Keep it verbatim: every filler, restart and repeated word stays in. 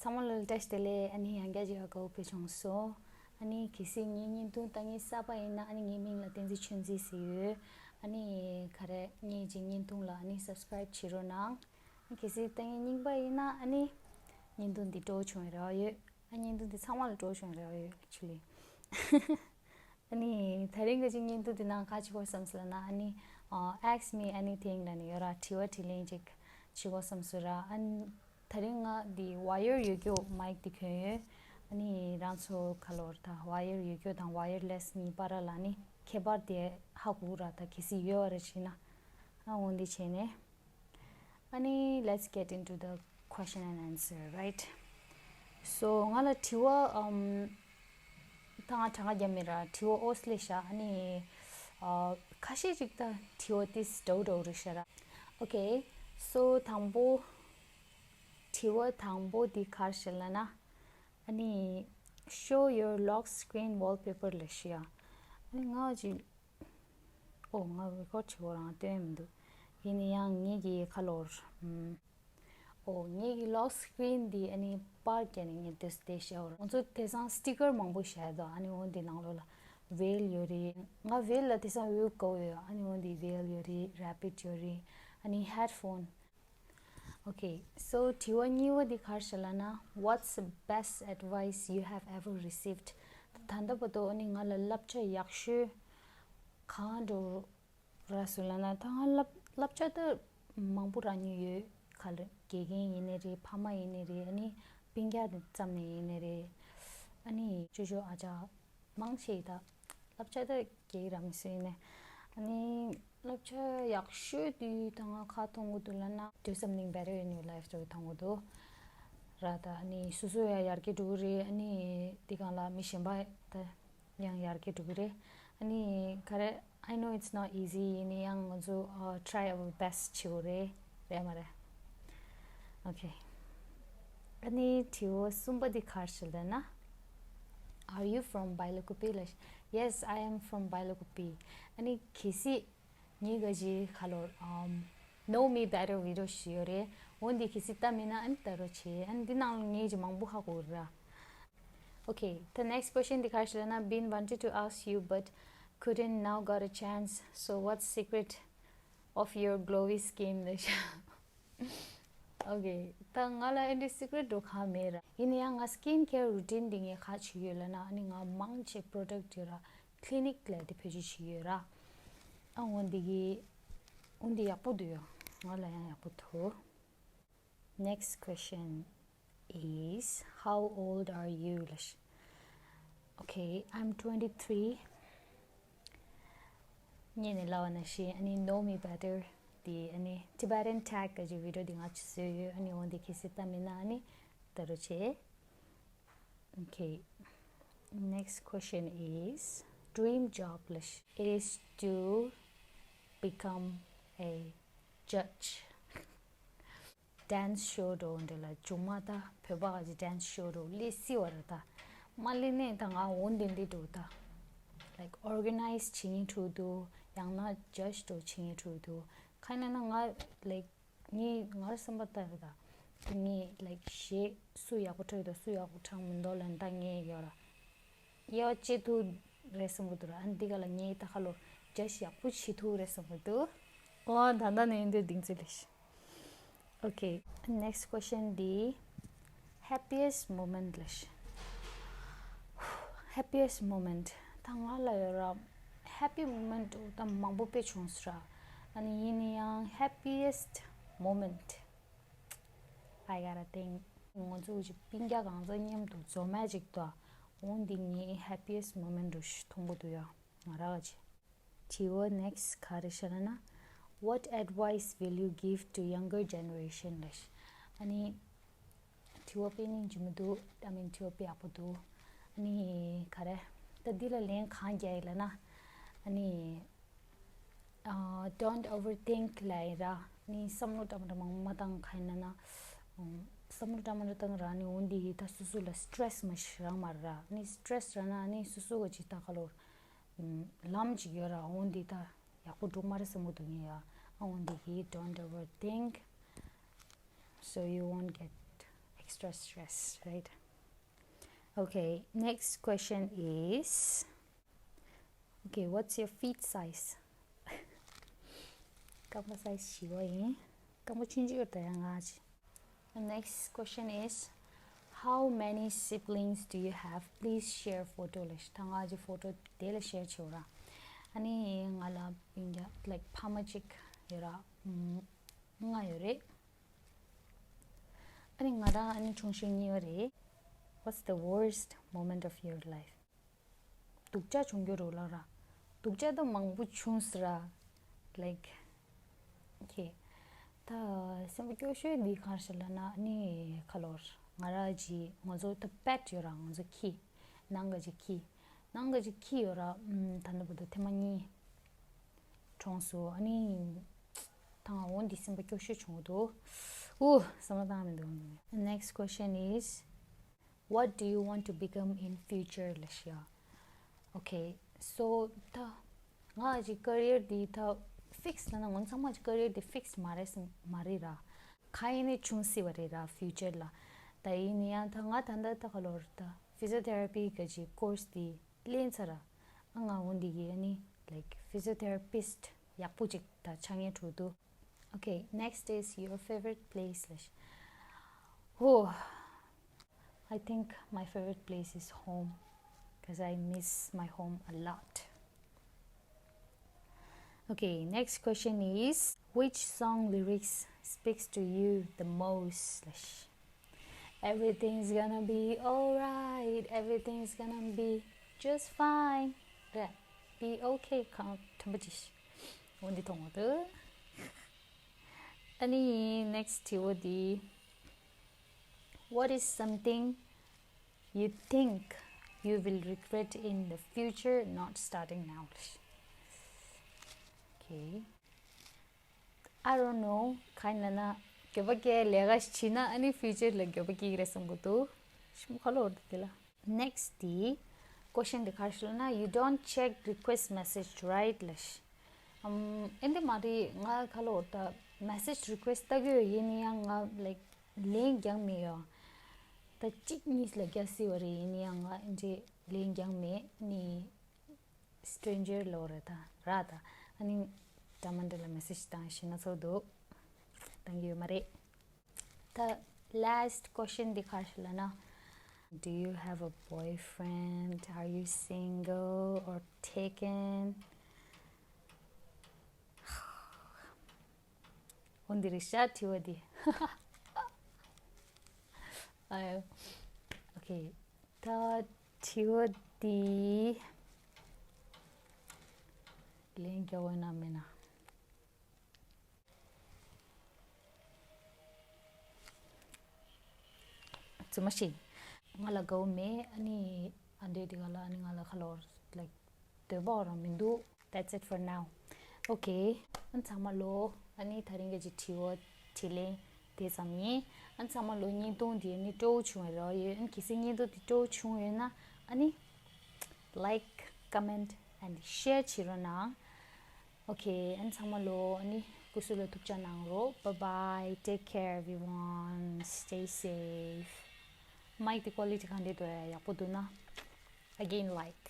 ཚང་མ་ལ་བཀྲ་ཤིས་བདེ་ལེགས། ཨ་ནི་ཡང་བསྐྱར་ཅིག་ཡ་དགའ་བོ་ཕེབས་བྱུང་སོང་། ཨ་ནི་གལ་སྲིད་ངའི་བརྙན་ཐུང་ལྟ་མཁན་གསར་པ་ཡིན་ན། ཨ་ནི་ངའི་མིང་ལ་བསྟན་འཛིན་ཆོས་འཛིན་ཟེར་ཡོད། ཨ་ནི་ག་རེ་ངའི་ཅིག་བརྙན་ཐུང་ལ་ཨ་ནི་སབ་སི་ཀ་རེབ་བྱེད་རོགས་གནང་། ཨ་ནི་གལ་སྲིད་ལྟ་མཁན་རྙིང་པ་ཡིན་ན། ཨ་ནི་བརྙན་ཐུང་འདི་སྤྲོ་བྱུང་བའི་རེ་བ་ཡོད། ཨ་བརྙན་ཐུང་འདི་ཚང་མ་ལ་སྤྲོ་བྱུང་བའི་རེ་བ་ཡོད་actually། ཨ་ནི་དེ་རིང་གི་ཅིག་བརྙན་ཐུང་འདི་ནང་ག་བྱེད་དགོས་བསམ་སོང་ལབ་ན། ཨ་ནི་ཨ་Ask Me Anything ལབ་ནས་ཡོད་ར། དྲི་བ་དྲིས་ལན་ཅིག་བྱེད་དགོས་བསམ་སོང་ར། ཨ་ནི་དེ་རིང་ང་འདི་ཝ་ཡར་ཡོད་རྒྱུ་མའིག་འདི་གྱོན་ཡོད། ཨ་ནི་རང་ཚོ་ག་ལབ་དགོས་རེད། ད་ཝ་ཡར་ཡོད་རྒྱུ་དང་ཝ་ཡར་ལེ་སི་གཉིས་བར་ལ་ཨ་ནི་ཁྱད་པར་དེ་ཧ་གོ་ར། ད་གལ་སྲིད་ཡོད་པ་རེད་བྱས་ན། ཨ་འོ་འདི་བྱས་ནས། ཨ་ནི་let's get into the question and answer, right? So ང་ལ་དྲི་བ་ཨམ་ད་ང་གྲངས་ཀ་བརྒྱབ་མེད་ར། དྲི་བ་ཨོ་སི་ལེ་ཤ། ཨ་ནི་ཨ་ཁ་ཤས་ཅིག་ད་དྲི་བ་ཏིས་འདྲ་བོ་འདྲ་བོ་རེད་ཤག་ར། Okay, so དང་པོ། དྲི་བ་དང་པོ་འདི་ག་རེ་ཤག་ལབ་ན། ཨ་ནི་show your lock screen wallpaper ལབ་ཤག་ཡ། ཨ་ནི་ང་ཅིག་ཨོ་ང་རེ་ཀོར་བྱེད་དགོས་རང་སྟོན་མི་འདུག་ཡིན་ན་ཡང་ངེད་ཀྱི་ཁ་ལོར། ཨོ་ངེད་ཀྱི་ལོག་སི་ཀི་རིན་འདི་ཨ་ནི་པར་བརྒྱབ་ནས་ངས་དེ་དེ་བཤད་འོ་ར། ང་ཚོ་དེང་སང་སི་ཊི་ཀར་མང་པོ་བཞག་འདུག་ཨ་ནི་འོ་འདི་ནང་ལོགས་ལ་ཝེལ་ཡོད་རེད། ང་ཝེལ་ལ་དེང་སང་འོས་དགའ་བོ་ཡོད། ཨ་ནི་འོ་འདི་ཝེལ་ཡོད་རེད། རེ་བིཊ་ཡོད་རེད། ཨ་ནི་ཧེཌ་ཕོན། Okay, so དྲི་བ་གཉིས་པ་འདི་ག་རེ་ཤག་ལབ་ན། What's the best advice you have ever received? ད་ལྟ་བར་དུ་ཨ་ནི་ང་ལ་བསླབ་བྱ་ཡག་ཤོས་གང་འདྲ་རག་སོང་ལབ་ན། ད་ང་བསླབ་བསླབ་བྱ་ད་མང་པོ་རག་མྱོང་ཡོད། ག་ལ་དགེ་རྒན་ཡིན་ནའི་རེད། ཕ་མ་ཡིན་ནའི་རེད། ཨ་ནི་སྤུན་ཀྱག་ཙམ་ནས་ཡིན་ནའི་རེད། ཨ་ནི་ཅོ་ཅོ་ཨ་ཅག་མང་ཆེ་ཡིས་ད་བསླབ་བྱ་ད་རྒྱག་གི་ར། མི་སུ་ཡིན་ནའི། ཨ་ནི་བསླབ་བྱ་ཡག་ཤོས་དེ་ད་ང་ག་མཐོང་གི་འདུག་ལབ་ན། Do something better in your life འདྲ་བོ་མཐོང་གི་འདུག་ར། ད་ཨ་ནི་སོ་སོ་ཡང་ཡར་རྒྱས་འགྲོ་གི་རེད། ཨ་ནི་དེ་སྒང་ལ་མི་གཞན་པ་ད་ཡང་ཡར་རྒྱས་འགྲོ་གི་རེད། ཨ་ནི་ག་རེ། I know it's not easy. ཡིན་ན་ཡང་ང་ཚོ་uh, try our best བྱེད་དགོས་རེད། རེད་མ་རེད། Okay. ཨ་ནི་དྲི་བ་གསུམ་པ་འདི་ག་རེ་ཤག་ལབ་ན། Are you from Bailakupi? ལབ། Yes, I am from Bailakupi. ཨ་ནི་གལ་སྲིད་ངའི་ག་ཅིག་ཁ་ལོར་um, Know Me Better video ཞིག་ཡོད་རེད། འོ་འདི་གལ་སྲིད་ལྟ་མེད་ན་ཨ་ནི་ལྟ་རོགས་བྱེད། ཨ་ནི་འདི་ནང་ལ་ངའི་ཅིག་མང་པོ་ཧ་གོ་ར། Okay, the next question འདི་ག་རེ་ཤག་ལབ་ན། Been wanted to ask you but couldn't, now got a chance, so what's secret of your glowy skin? ལབ་ཤག Okay, ད་ང་ལ་ཨེ་འདྲའི་སི་ཀི་རེཊ་འདྲ་བོ་གང་མེད་ར། ཡིན་ན་ཡང་ང་སི་ཀིན་ཁེར་རུ་ཊིན་འདི་ངས་ག་བྱེད་ཡོད་ལབ་ན། ཨ་ནི་ང་མང་ཆེ་པྲོ་ཌག་འདི་ར་ཀི་ལི་ནིག་ལ་དེ་བེད་སྤྱོད་བྱེད་ཡོད་ར། ཨ་འོ་འདི་གི་འོ་འདི་ཡག་པོ་འདུག་ཡ། ང་ལ་ཡང་ཡག་པོ་འདུག Next question is, how old are you? ལབ་ཤག Okay, I'm twenty-three. ངས་ནི་ལབ་པ་ནང་བཞིན་ཨ་ནི་Know Me Better དེ་ཨ་ནི་Tibetan tag ག་ཅིག་བི་ཌི་ཡོ་འདི་ང་ཅིག་བཟོས་ཡོད། ཨ་ནི་འོ་འདི་གལ་སྲིད་ལྟ་མེད་ན་ཨ་ནི་ལྟ་རོགས་བྱེད། Okay. Next question is, dream job ལབ་ཤག Is to become a judge. ཌན་སི་ཤོ་འདྲ་བོ་འདྲ་ལ། མཇུག་མ་ད་བོད་པ་ག་ཅིག་ཌན་སི་ཤོ་འདྲ་བོ་སླེབས་སྲིད་པ་རེད་ད། མ་སླེབས་ནའི་ད་ང་འོ་འདི་འདི་འདྲ་བོ་ད། Like organize བྱེད་མཁན་འདྲ་བོ་འདུག་ཡང་ན་ཇ་ཇི་འདྲ་བོ་བྱེད་མཁན་འདྲ་བོ་འདུག་གང་ཡིན་ན་ང་like ངས་ངའི་བསམ་པ་ལྟར་རེད་ད། ངས་like གཞས་སུ་ཡག་པོ་འཁྲབ་འདུག་སུ་ཡག་པོ་འཁྲབ་མི་འདུག་ལབ་ད་ངས་ཡོད་ར། དབྱེ་བ་འབྱེད་ཐུབ་རེད་བསམ་གྱི་འདུག་ར། ཨ་ནི་འདི་ག་ལ་ངས་ད་ཁ་ལོ་ཇ་ཇི་ཡག་པོ་བྱེད་ཐུབ་རེད་བསམ་གྱི་འདུག་ཨོ་ད་ལྟ་ནས་འདི་གདེང་ཚོད་ལས། Okay, next question འདི། Happiest moment ལབ་ཤག Happiest moment ད་ང་ལ་ཡོད་ར། Happy moment ད་མང་པོ་དཔེ་བྱུང་སོང་ར། ཨ་ནི་ཡིན་ན་ཡང་happiest moment I gotta think. ང་ཚོ་གི་སྤུན་ཀྱག་གང་ཚང་མཉམ་དུ་འཛོམས་ཡ་ཅིག་འདུག་འོ་འདི་ངའི་happiest moment འདྲ་བོ་ཞིག་མཐོང་གི་འདུག་ཡ། ང་རང་གི་དྲི་བ་next ག་རེ་ཤག་ལབ་ན། What advice will you give to younger generation ལབ་ཤག་ཨ་ནི་དྲི་བ་དཔེ་སྙིང་རྗེ་མོ་འདུག I mean དྲི་བ་དཔེ་ཡག་པོ་འདུག་ཨ་ནི་ག་རེ། ད་འདི་ལ་ལན་གང་རྒྱག་ཡིན་ལབ་ན། ཨ་ནི། ཨ། Don't overthink ལབ་ཡིན་ར། ནི་བསམ་བློ་འདྲ་མི་འདྲ་མང་པོ་མ་བཏང་ག་ཡིན་ན་ན། ཨ། བསམ་བློ་འདྲ་མི་འདྲ་བཏང་ར་ནི་འོ་འདི་ཡི་ད་སོ་སོ་ལ་སི་ཊེ་རེ་སི་མ་ཞིག་རག་མ་རེད་ར། ནི་སི་ཊེ་རེ་སི་རག་ན་ནི་སོ་སོ་གི་ཇི་ལྟ་ག་ལོར། ཨ། ལམ་ཅིག་ཡོད་ར། འོ་འདི་ད་ཡག་པོ་འགྲོ་མ་རེད་བསམ་གི་འདུག་ངས་ཡ། ཨ་འོ་འདི་གི་don't overthink so you won't get stress, stress, right? Okay, next question is, okay, what's your feet size? རྐང་པ་སའི་ཛི་བཞི་པ་ཡིན། རྐང་པ་ཆུང་ཆུང་ཡོད་ད་ཡང་ང་ཅི། The next question is, how many siblings do you have? Please share photo ལས་ད་ང་ཅི་ཕོ་ཊོ་དེ་ལ་ཤེར་བྱེད་ར། ཨ་ནི་ང་ལ་ཡིན་ཀྱང་like ཕ་མ་གཅིག་ཡོད་ར། ལྔ་ཡོད་རེད། ཨ་ནི་ང་རང་ཨ་ནི་ཆུང་ཤོས་གཉིས་པ་རེད། What's the worst moment of your life? སྡུག་ཅག་བྱུང་རྒྱུ་རུ་ལ་ར། སྡུག་ཅག་ད་མང་པོ་བྱུང་ཟེར་ར། Like, okay. ད་སེམས་པ་སྐྱོ་ཤོས་འདི་ག་རེ་ལབ་ན་ཨ་ནི་ཁ་ལོར་ང་ར་ཇི་ང་ཚོ་ད་པེཊ་ཡོད་ར། ང་ཚོ་ཁྱི། ནང་ག་ཇི་ཁྱི། ནང་ག་ཇི་ཁྱི་ཡོད་ར། ཨམ། ད་ནི་བུ་ད་ཐེངས་མ་གཉིས་གྲོངས་སོང་། ཨ་ནི་ད་ང་འོ་འདི་སེམས་པ་སྐྱོ་ཤོས་བྱུང་འདུག་འུ། བསམ་བློ་བཏང་མི་འདུག Next question is, what do you want to become in future? ལ་ཤ Okay, so ད་ང་ཅི་ཀེ་རི་ཡར་འདི་ད་ཕིག་སི་ལབ་ན་ང་ཚང་མ་ཅི་ཀེ་རི་ཡར་འདི་ཕིག་སི་མ་རེད་མ་རེད་ར། ག་ཡིན་ནའི་བྱུང་སྲིད་པ་རེད་ར་ཕིའུ་ཅར་ལ། ད་ཡིན་ན་ཡང་ད་ང་ད་ལྟ་ད་ག་ལོར་ད་ཕི་ཟི་ཡོ་ཐེ་ར་པི་ག་ཅི་ཀོར་སི་འདི་ལེན་ཚར་ར། ཨ་ང་འོ་འདི་གི་ཨ་ནི་like physiotherapist ཡག་པོ་ཅིག་ད་ཆགས་ཉེན་འགྲོ་འདུག Okay, next is your favorite place ལ་ཤ Oh, I think my favorite place is home because I miss my home a lot. Okay, next question is, which song lyrics speaks to you the most? Everything's gonna be alright, everything's gonna be just fine. Be okay. ཁམས་ཐུམ་པ་ཅིག་འོ་འདི་མཐོང་བ་དུ། ཨ་ནི་next དྲི་བ་འདི། What is something you think you will regret in the future not starting now? Okay. I don't know. ག་ཡིན་ན་འགྱོད་པ་སྐྱེ་ལས་ཀ་བྱེད་ན་ཨ་ནི་ཕིའུ་ཅར་ལ་འགྱོད་པ་སྐྱེ་གི་རེད་བསམ་གི་འདུག་ཤི་མོ་ཁ་ལོ་འོར་དེ་ལ། Next དེ་question དེ་ག་རེ་ལབ་ན། You don't check request message, right? ལབ་ཤག་ཨམ། ཨེ་འདི་མ་རེད། ང་ཁ་ལོ་ད་message request ལྟ་གི་ཡོད། ཡིན་ན་ཡང་ང་like ལན་རྒྱག་མེད་ཡོ། ད་གཅིག་གཉིས་ལ་རྒྱག་སྲིད་པ་རེད། ཡིན་ན་ཡང་ང་ཨེ་འདྲས་ལན་རྒྱག་མེད་ནི། Stranger ལོ་རེད་ད་ར་ད། ཨ་ནི་འདྲ་མ་འདྲ་ལ་message བཏང་ཤེས་ན་ཚོགས་འདུག་བཏང་གི་ཡོད་མ་རེད། ད་last question འདི་ག་རེ་ལབ་ན། Do you have a boyfriend? Are you single or taken? འོ་འདི་རེད་ཤག་དྲི་བ་འདི། ཨ། Okay. ད་དྲི་བ་འདི་ལན་རྒྱག་འོས་ན་མེད་ན། རྫུན་མ་ཤེས། ང་ལ་དགའ་བོ་མེད། ཨ་ནི་ཨ་འདྲས་དེ་ག་ལ་ཨ་ནི་ང་ལ་ཁ་ལོར་like འདོད་པ་རང་མི་འདུག That's it for now. Okay. ཨ་ཚང་མ་ལོ། ཨ་ནི་ད་རིང་གི་ཅི་དྲི་བ་དྲིས་ལན་དེ་ཙམ་ཡིན། ཨ་ཚང་མ་ལོ་བརྙན་ཐུང་དེ་ནི་སྤྲོ་བོ་བྱུང་བའི་རོགས་ཡོད། ཨ་ནི་གལ་སྲིད་བརྙན་ཐུང་དེ་སྤྲོ་བོ་བྱུང་ཡོད་ན་ཨ་ནི་like, comment and share བྱེད་རོགས་གནང་། Okay. ཨ་ཚང་མ་ལོ། ཨ་ནི་སྐུ་གཟུགས་ལ་ཐུགས་ཅག་གནང་རོགས། Bye bye. Take care everyone. Stay safe. མའིག་དེ་quality ག་འདྲས་འདུག་ཡག་པོ་འདུག་ན། Again, like.